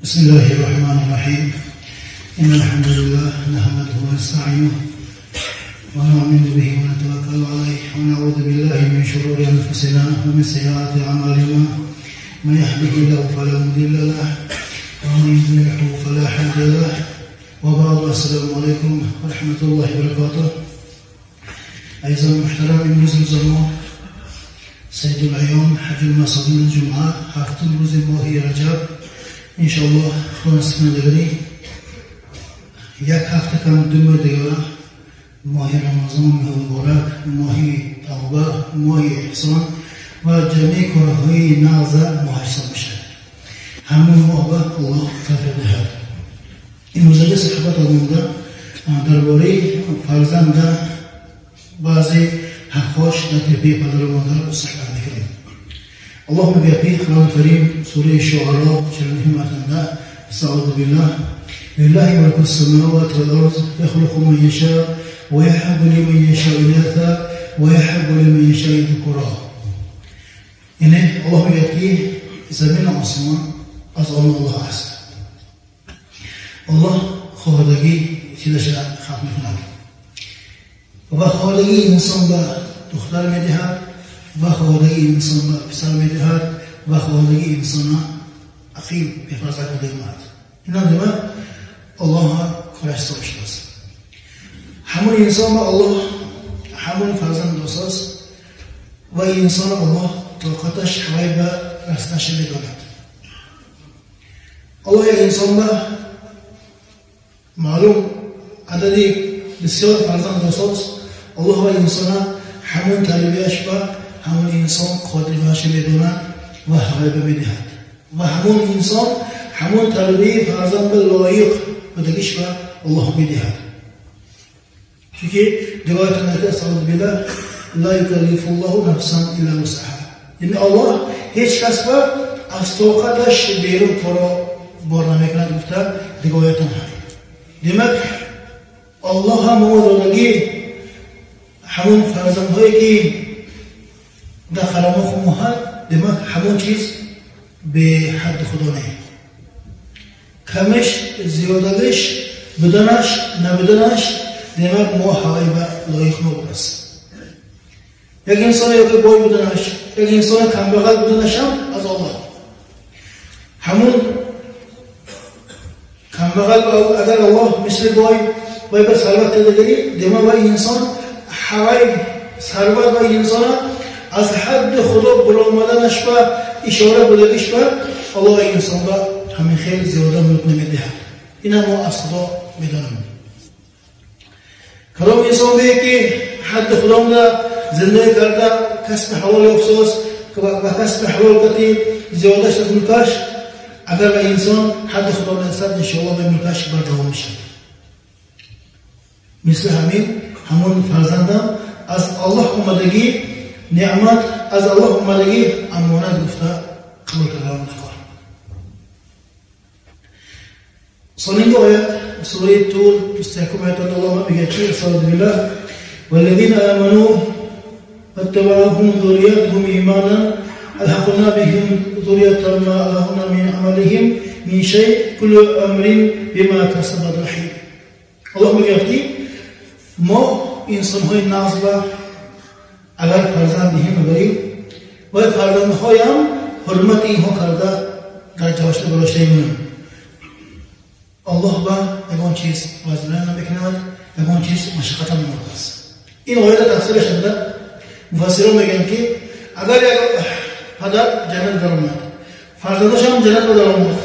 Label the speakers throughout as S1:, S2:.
S1: بسم الله الرحمن الرحيم. إن الحمد لله نحمده ونستعينه ونؤمن به ونتوكل عليه ونعوذ بالله من شرور أنفسنا ومن سيئات أعمالنا. من يهده الله فلا مضل له ومن يضلله فلا هادي له. وبعد، السلام عليكم ورحمة الله وبركاته. أعزائي المحترم، امروز ما سيد الأيام حج المصابين الجمعة هفتم روز ماه رجب انشاءالله خلاص دیگری یک هفته کم دو ماه دیگه ماه رمضان مبارک، ماه توبه، ماه احسان و جميع کارهای نغز ماه حساب میشه. همون ماه به الله توفیق دهد. امروز صحبت آمده درباره فرزند بعضی حقاش در تربیه پدر و مادر صحبت میکنیم. الله میگه قرآن کریم سوره شعراء 49 آیت، استعوذ بالله: لله ملك السماوات والأرض يخلق من يشاء ويهب لمن يشاء إناثا ويهب لمن يشاء الذكورا. یعنی الله میگه که زمین و آسمان از آن الله است. الله خواهدگی چیزش خلق میکند و خواهدگی انسان به دختر میدهد و خواهدگی انسان به پسر میدهد و خواهدگی انسان عقیم به فرزند میدهد. اینا دیگه الله کارش حساب شده است. همون انسان به الله همون فرزند دوست و انسان الله طاقتش هوای به رسنش میداند. الله یک انسان به معلوم عددی بسیار فرزند دوست، الله و انسان همون تربیهش به همون انسان قادر باشه میداند و هوای به میدهد و همون انسان همون تربیه فرزند به لایق بدگیش به الله میدهد. چونکه روایت نکرد استعوذ بالله: لا یکلف الله نفسا الا وسعها. یعنی الله هیچ کس به از طاقتش بیرون کارا بار نمیکند گفته روایت هم. demak الله هم دادگی همون فرزندهایی که در قلمه خموهد، demak همون چیز به حد خدا نه، کمش زیادگیش بدنش نبودنش demak ما هوای به لایق نبود است. یک انسان یا که بای بودنش، یک انسان کمبغل بودنش هم از الله. همون کمبغل اگر الله مثل بای بای به ثروت دادگی، demak و انسان هوای ثروت و انسان از حد خدا برآمدنش و اشاره بودگیش به الله انسان به همین خیلی زیاده ملک نمیدهد. این ما از خدا میدانم. کلام انسان به که حد خدا زندگی کرده کسب حلال افسوس و کسب حلال کتی زیاده شد ملکش، اگر به انسان حد خدا نرسد انشاءالله به ملکش بردوام میشد. مثل همین همون فرزندم از الله اومدگی نعمت، از الله اومدگی امانت گفته قبول کردن نکار. سنین آیت سوره طور 21 آیت الله میگه که استعوذ بالله: والذین آمنوا واتبعوهم ذریتهم ایمانا الحقنا بهم ذریتهم ما لهم من عملهم من شیء كل امر بما كسبت رهین. الله میگه که ما انسان‌های ناز و اگر فرزند دهیم ببریم و فرزندهایم حرمت اینها کرده در جواشته گذاشته می‌مونند. الله به یگان چیز وزنه نمی‌کند، یگان چیز مشقت هم نمی‌کند. این آیه تفسیرش شده مفسران میگن که اگر یک پدر جنت درآمد، فرزندش هم جنت درآمد،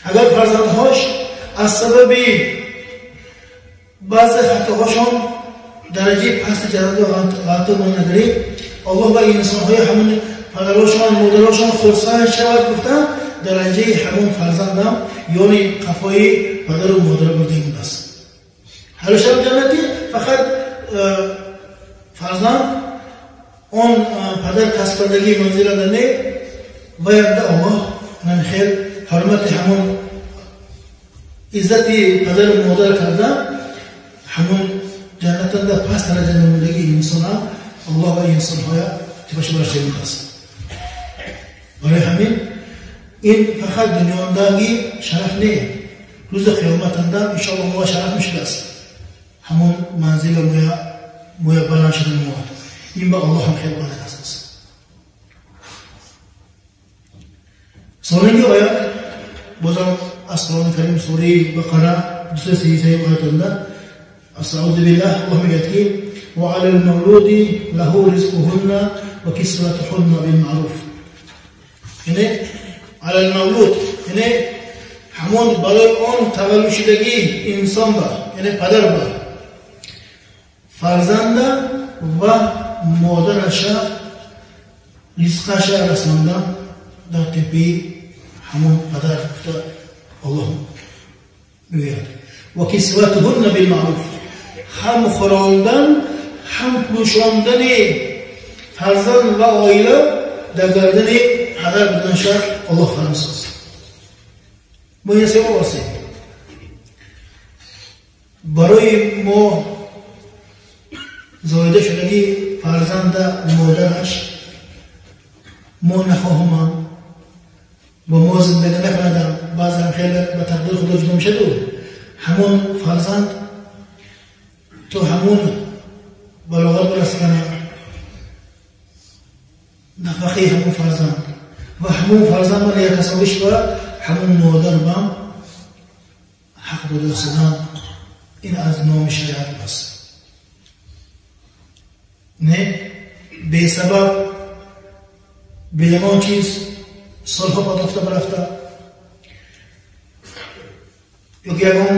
S1: اگر فرزندهاش از سبب بعض خطاهاشان درجه پست جنت غلط نداری، الله و انسان‌های همون پدراشان مادراشان خرسند شود گفتن درجه همون فرزندم یعنی قفای پدر و مادر برده است. هر شب جنتی فقط فرزند آن پدر کسب کردگی منزل نه و الله من خیر حرمت همون عزت پدر و مادر کردن همون جنت در پس درجه نمودگی انسان الله و انسان های تبش برشته است. برای همین ин фақат дунёндаги шараф не, рӯзи қиёматанда иншоалло мо шараф мешудааст. Ҳамон манзила моя баланд шудан мо. Ин ба Аллоҳ ҳам хеле баланд аст. Сонинги оят бозам аз Қуръони Карим сураи Бақара 233 оятында Астаъузу биллаҳ Аллоҳ мегӯяд ки ва алал мавлуди лаҳу ризқуҳунна ва кисватуҳунна билмаъруф. Яъне алал мавлуд, яъне ҳамон барои он таваллуд шудагии инсон ба, яъне падар ба фарзанда ва модараша ризқаша расонда дар теппаи ҳамон падар гуфта Аллоҳ мегӯяд. Ва кисватуҳунна билмаъруф, ҳам хӯрондан ҳам пӯшондани фарзанд ва оила дар гардани падар буданаша Аллоҳ фармудааст. Мо ин сево ҳастем. Барои мо зоида шудагии фарзанда модараш мо нахоҳамам ва мо зиндагӣ накунадам, баъзан хеле ба тақдири худо ҷудо мешаду ҳамон фарзанд то ҳамон балоғат барасидана нафақаи ҳамон фарзанд ва ҳамон фарзанд ман якасобиш ва ҳамон модар бам ҳақ дода шудан, ин аз номи шариат аст. Не бесабаб бе ягон чиз солҳо падофта барафта ё ки ягон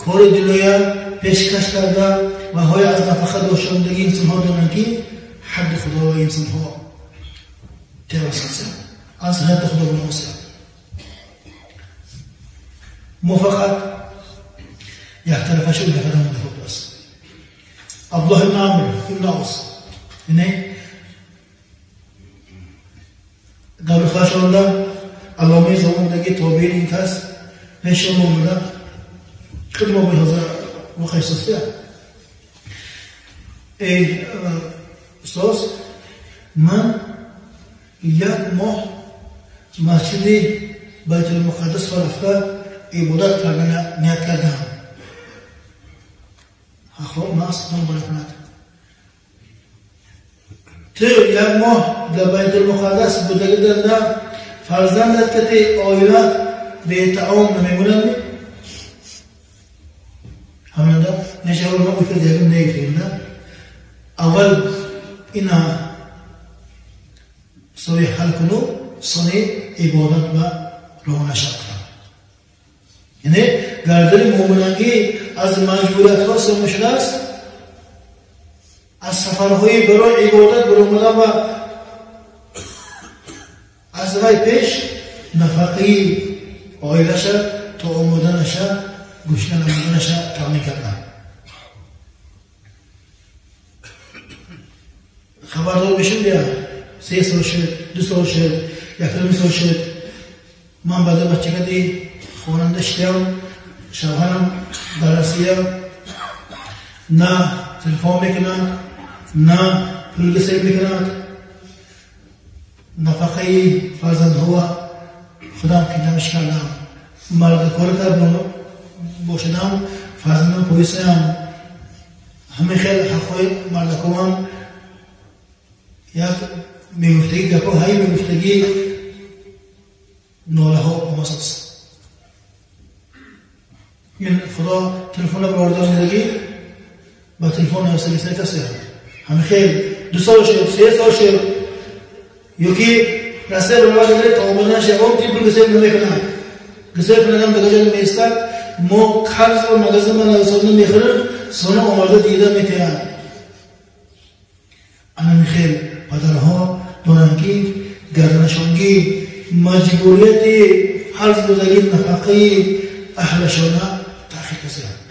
S1: кори дилоя пешкаш карда ва ҳоя аз нафақа доштандагии инсонҳо донанд ки ҳадди худо ва инсонҳо терасасанд, аз ҳадди худо гуноҳсанд. Мо фақат яктарафаша удафадан мудафа аст. Абдуллоҳ ибн Амр ибн Ос, яъне дар рухашонда алломаи замондаги тобеин ин кас пешон омада хидмо бо ҳозир воқеа состия. Эй устоз, ман як моҳ масҷиди Байтулмуқаддас рафта ибодат кардана ният кардам. Хоб мас баракунад. Ту як моҳ дар Байтулмуқаддас будагиданда фарзандат кати оилат бетаом намемонад ми? Ҳаминда нешавал ма укр дегим нефирда. Аввал ина сои ҳал куну, сони ибодат ба равона шавад. Яъне гардани муъминангӣ аз маҷбуриятҳо сомӣ шудааст, аз сафарҳои барои ибодат баромадан ва аз вай пеш нафақаи оилаша то омоданаша гӯшна намуданаша таъмин кардан. Хабардор бишем бия 3 сол шуд, 2 сол шуд, 1.5 сол шуд, ман баъда бачакади хонанда шудам, шавҳарам дар Россия на телефон мекунад, на пул гасел мекунад, нафақаи фарзандҳоа худам қидамиш кардам, мардакор кардам бошадам, фарзандам поисаям, ҳамин хел ҳақҳои мардакомам як мегуфтагӣ гапҳо ҳай мегуфтагӣ нолаҳо омасаст. Ин худо телефона баровардандаги ба телефон нависагисани касе ҳамин хел 2 сол шуд, 3 сол шуд, ё ки Россия баровардандаги то омаданаш ягон тин пул гасел намекунад. Гасел кунадам дигар ҷо меистад, мо қарз ва магазин ба нависонда мехӯрем, сона омада дида метиҳад. Ана хел падарҳо донанд ки гарданашонги маҷбурияти фарз будаги нафақаи аҳлашона таъхир касанд.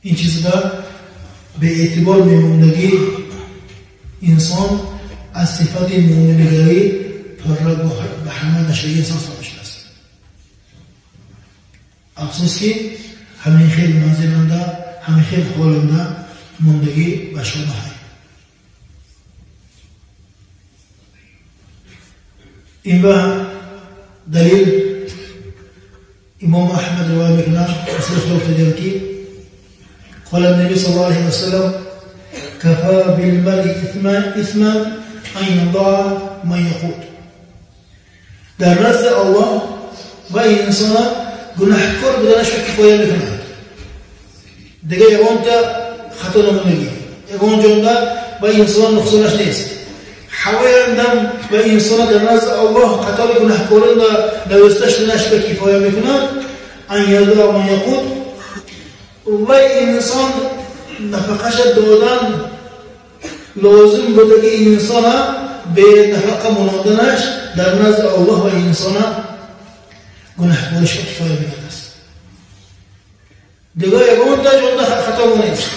S1: Ин чизда беэътибор мемондагӣ инсон аз сифати муъминигарӣ пурра ба ҳама нашаги инсон соҳиб шудааст. Афсӯс ки ҳамин хел манзиланда, ҳамин хел ҳоланда мондагӣ ба шумо ҳай. ин ба далил имом Аҳмад ривоят мекунад, расули Худо гуфтаанд ки قال النبي صلى الله عليه وسلم كفى بالمرء إثما أن يضع من يقوت. در نزد الله و انسان گناهکار بودنش به کفایه میکند. دیگه یگان تا خطا نمونگی یگان جانده و انسان نقصانش نیست. هوای اندم و انسان در نزد الله قتال گناهکاران نوشته شدنش به کفایه میکند. ان یضع من یقود و انسان نفقش دادن لازم بوده که انسان به نفقه ماندنش در نزد الله و انسان گناهکارش به کفایه میکند است. دیگه یگان تا جانده خطا نیست،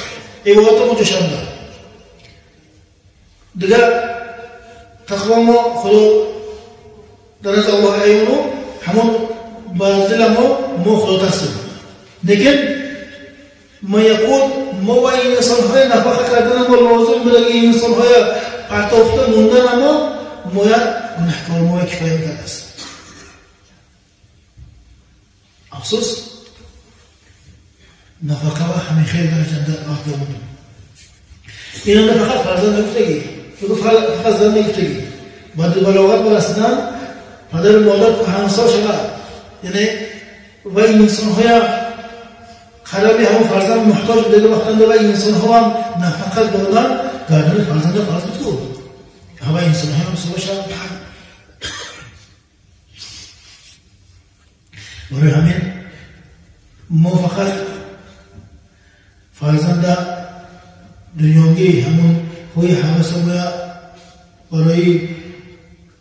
S1: عبادت مجشنده دیگه تقوا ما خدا در نزد الله ایونو همون با دل ما خدا ترسیم. لیکن ما یقول ما و انسان های نفقه کردن ما لازم بوده که انسان های پرتافته موندن ما گناهکار ما کفایه میکرد است. افسوس نفقه و همین خیر درجنده آهده بودیم. اینا نه فقط فرزند نگفتگی، فقط زن نگفتگی، بعد بلاغت برسیدن پدر مادر کهنسال شود، یعنی و انسان های قرابی همون فرزند محتاج بوده وقتنده و انسان ها هم نفقه دادن گردن فرزند فرض بود که همه انسان ها هم سوا شد. برای همین ما فقط فرزند دنیاگی همون های حوث برای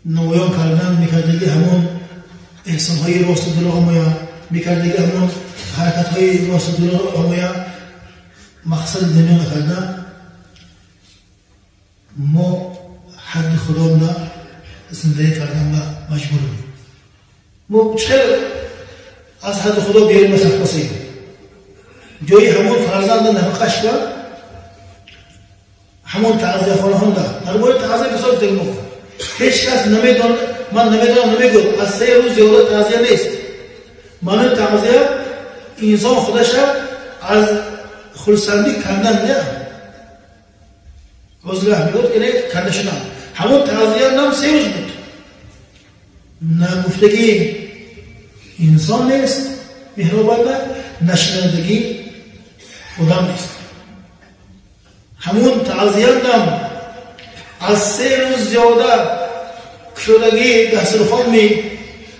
S1: نمایان کردن میکردگی همون احسان های راست و دروغ مایا میکردگی همون حرکت های راست و دروغ مایا مقصد دنیا نکردن ما حد خدا را زندگی کردن و مجبور بودیم. ما چرا از حد خدا بیرون مصرف بسیم جای همون فرزند نفقش کرد همون تعزیه خانه هم در مورد تعزیه بسیار دیگه ما هیچ کس نمیدون، من نمیدونم نمیگم از 3 روز زیاده تعزیه نیست. معنی تعزیه انسان خودش از خرسندی کندن نه عذر میگفت یعنی کنده شدن. همون تعزیه نم 3 روز بود. نه گفتگی انسان نیست مهربان، نه نشنیدگی آدم نیست. همون تعزیه نم از 3 روز زیاده کشودگی دسترخوان می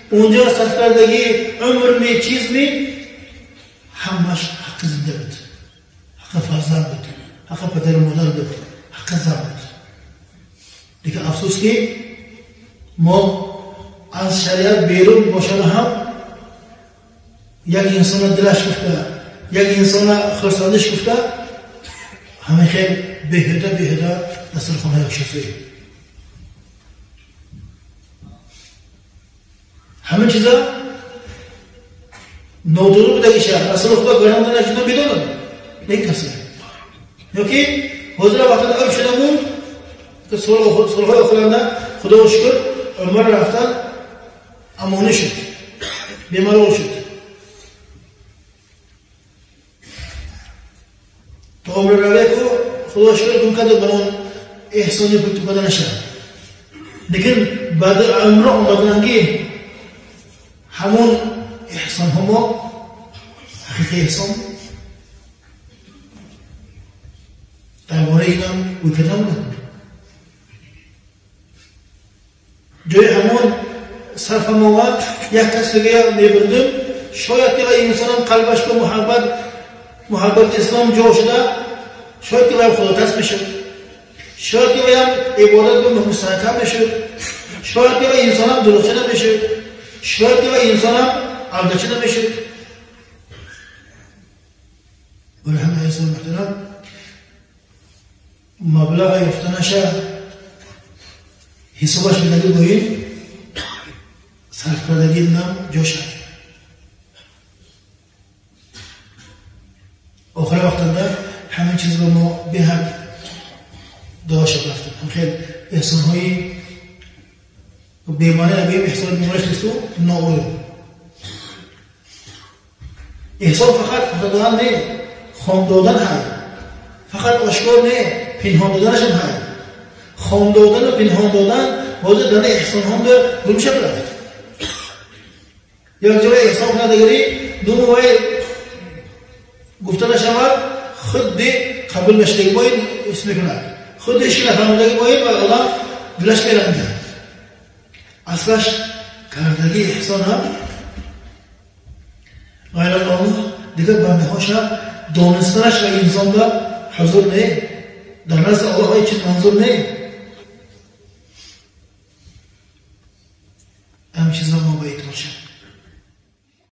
S1: اونجا صرف کردگی عمر می چیز می همش حق زنده بود، حق فرزند بود، حق پدر و مادر بود، حق زن بود. دیگه افسوس که ما از شریعت بیرون باشد هم یک انسان دلش گفته، یک انسان خرسندش گفته، همه خیلی بهده بهده دسترخوان های شفیع همه چیزا نادرو بوده که رسول خدا گرندنش اینا میدونن نه کسی یا که حضور وقتی عرف شده بود که صلح‌های آخرانده خدا و شکر عمر رفتن امانه شد، بیمار شد تا عمر رویه که خدا شکر گم کرد برای احسانی بود تو بدنشه. لیکن بعد عمر آمدن که همون احسان ها حقیقی احسان درباره اینم وکتا بودن جای همون صرف مواد یک کس دیگه میبردم شاید که انسانم قلبش به محبت اسلام جا شده، شاید که باید خدا ترس بشه، شاید که باید عبادت به مستحکم بشه، شاید که باید انسانم دروغچه نبشه، شاید که باید انسانم عبدچه نبشه. برای همه عزیزان محترم مبلغ یافته نشه حسابش بدگی باید صرف کردگی نم جا شد. آخر وقتنده همه چیز به ما به هم داشت رفتن. هم خیلی احسان های Бемаъни нагӯем, эҳсон бемаъниш несту ноӯ. Эҳсон фақат додан не, хон додан ҳай. Фақат ошкор не, пинҳон доданашам ҳай. Хон додану пинҳон додан боз дар эҳсонҳонда гум шавад рафт. Як ҷое эҳсон кунад, агари нуму вай гуфта нашавад, худди қабул нашудагӣ боин ҳис мекунад, худди ҳеч нафаҳмидагӣ боин ва одам дилаш меранҷад. Аслаш кардагии эҳсон ҳам ғайр аз Аллоҳ дигар бандаҳоша донистанаш ва инсонда ҳузур не, дар назди Аллоҳ ҳеҷ чиз манзур не.